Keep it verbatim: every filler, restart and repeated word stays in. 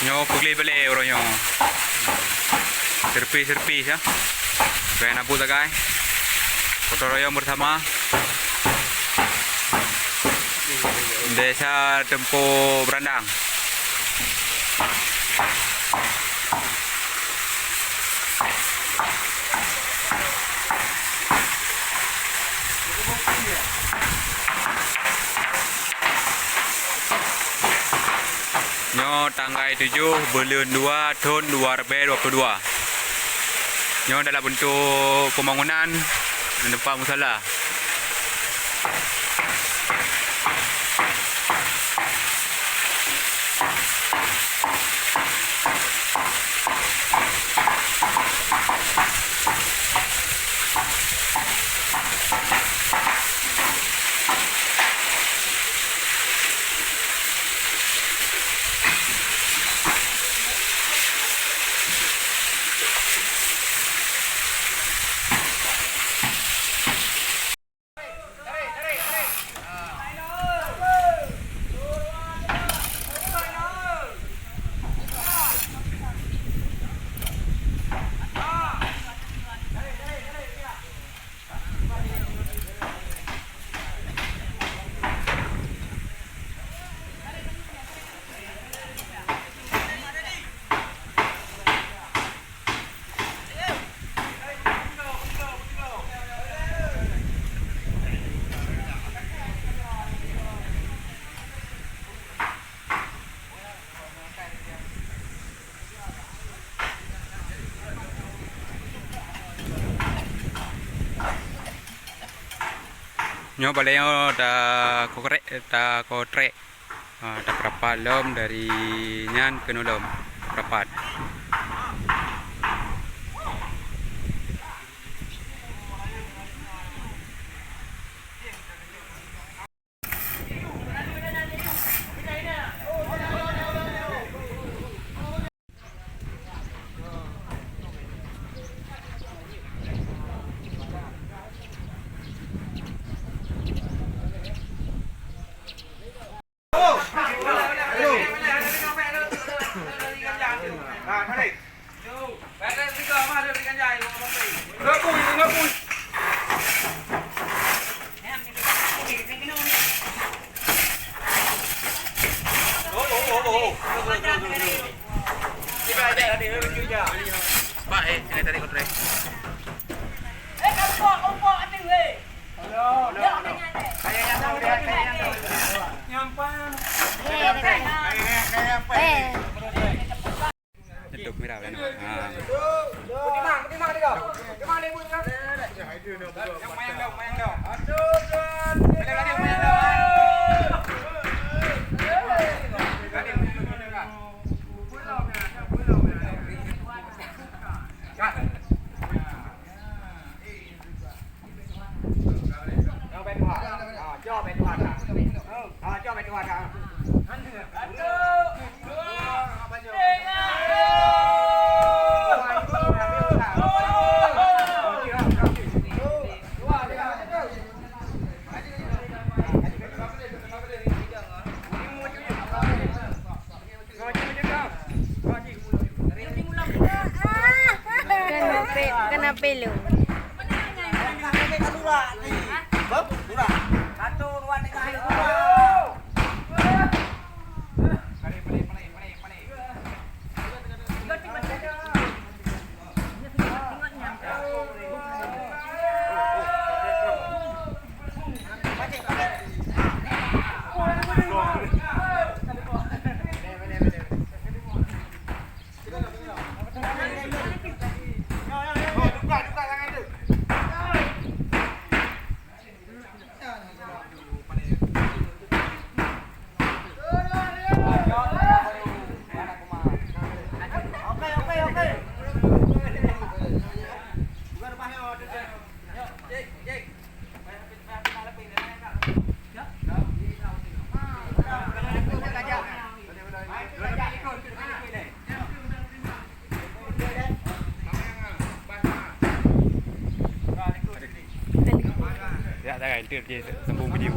Nyoe peugleh balée uroe nyoe. Servis-servis, ya. Kayée na buet sagai. Gotong royong bersama. Desa Tempo Berandang. Nyoe tanggai tujoh buleuen dua thon dua ribée dua puluh dua. Nyoe dalam bentuk pembangunan dan teumpat musala. Nyoe balée nyoe takotrek, takotrek. Ah, tapeurapat lom dari nyan keunoe lom. Peurapat. Pak, eh, sini tadi kontrak. Nyetuk mirah kan. Ha. Kenapa, kenapa lu? Ya, tak kan, itu dia sambung video.